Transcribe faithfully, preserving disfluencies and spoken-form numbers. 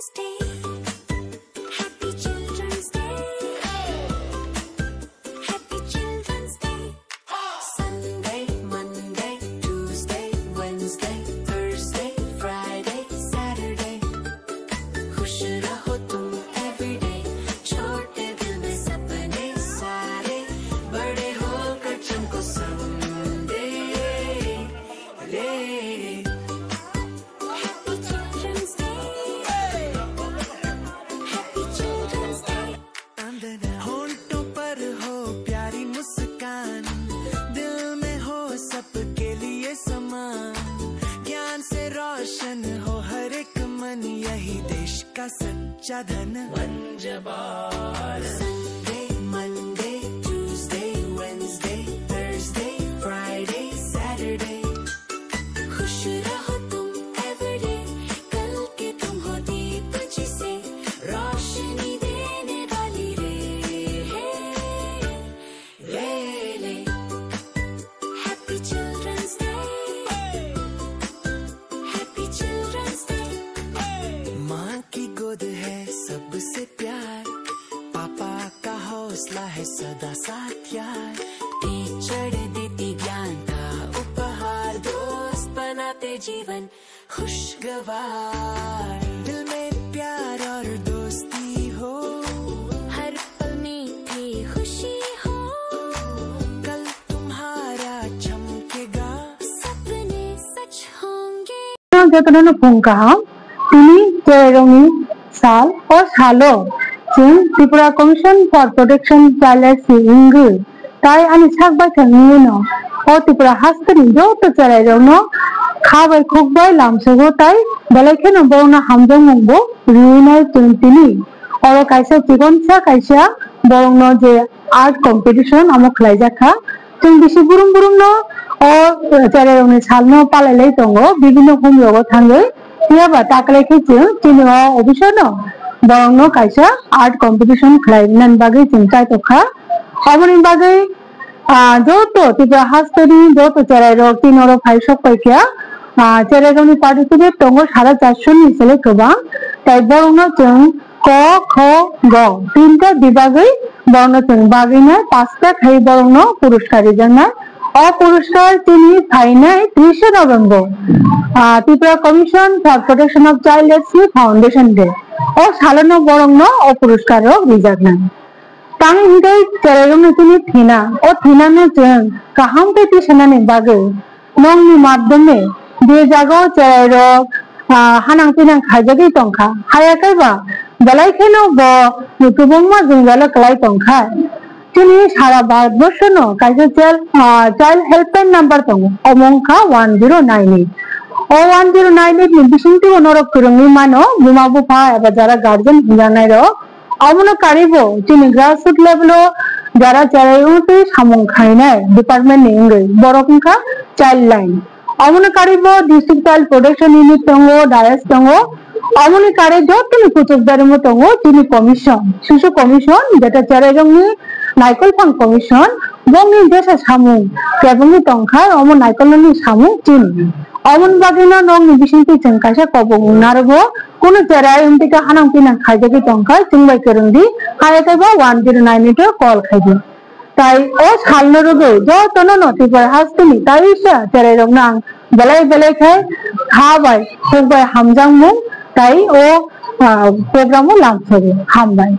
Day. Happy Children's Day. Happy Children's Day. Sunday, Monday, Tuesday, Wednesday, Thursday, Friday, Saturday. खुश रहो तुम everyday. छोटे दिल में सपने सारे, बड़े होकर चमको someday. Happy Children's Day. Happy Children's Day. होंठों पर हो प्यारी मुस्कान, दिल में हो सबके लिए समान, ज्ञान से रोशन हो हर एक मन, यही देश का सच्चा धन। Sunday, Monday, Tuesday, Wednesday, Thursday, Friday, Saturday. खुश रहो तुम everyday, कल के तुम हो दीप जिसे रोशनी देने वाली रे है। ले ले, Happy Children's Day. Happy Children's Day. माँ की गोद है सबसे प्यार, पापा का हौसला है सदा साथ यार। टीचर देती ज्ञान का उपहार, दोस्त बनाते जीवन खुशगवार। दिल में प्यार और दोस्ती हो, हर पल मीठी खुशी हो। कल तुम्हारा चमकेगा, सपने सच होंगे। Jotono phung kaham, tini cherairokni sal, o salo chwng Tripura Commission for Protection Child Rights ni wngwi tai ani sak baithang wngwino o Tripura hasteni joto cherairokno kha bai khuk bai lamsogo tai belai kheno borokno hamjakmung bo riwi nai chwng tini. Oro kaisa chikonsa kaisa borokno je art competition omo khlaijak kha. Chwng bisi burum burumno o cherairokni salno palai lai tongo, bibinno humrogo thangwi. Phiya ba taklai khe chwng chini o office-o no borokno kaisa art competition khlai nani bagwi chwng chai tong kha. Aboni bagwi, ah, joto Tripura hasteni joto cherairok chini oro phai sok pai kha. Ah, cherairokni participate tongo sara charso ni selek kwbang. Tai borokno chwng ko, kho, go tinta bibagwi borokno chwng bagwinai pasta khai borokno puruskar rijaknai. O puruskar chini phainai trise November, ah, Tripura Commission for Protection of Child Rights ni Foundation Day. O salono borokno o puruskar rok rijaknai. Tang hingke cherairokno chini thina, o thinano chwng kaham khe tisanani bagwi nokni madhyome je jagao cherairok, ah, hanang pinang khaijagwi tongkha. Haya khe ba belai kheno bo kwbangma jwngjalo kwlai tongkha. Chini sara Bharatborshono kaisa child, ah, child helpline number tongo, omo wngkha one zero nine eight. O one zero nine eight ni bisingtwi bo norok kwrwngwi mano, buma bupha eba jara guardian hinjaknairok. Omono karwibo chini grassroot level o jara cherai wngtwi samung khainai department ni wngwi borok wngkha Childline. Omono karwibo District Child Protection Unit tongo, dais tongo. Omoni karwi jottoni kuchuk darimo tongo chini commission, Shisu Commission, jeta cherairokni naikol phang commission, bongni jesa samung kebengwi tongkha, omo naikolni samung chini. Omoni bagwino nokni bisingtwi chwng kaisa kobok narogo, kunu cherai wngtwikha hanang pinang khaijagwi tongkha, chwngbai kwrwngdi, hayakhe bo one zero nine eight o call khaidi. Tai o salno rwgwi jotono no Tripura hasteni taisa cherairokno ang belai belai khe kha bai, khuk bai hamjakmung tai o, ah, program o lamsogo. Hambai.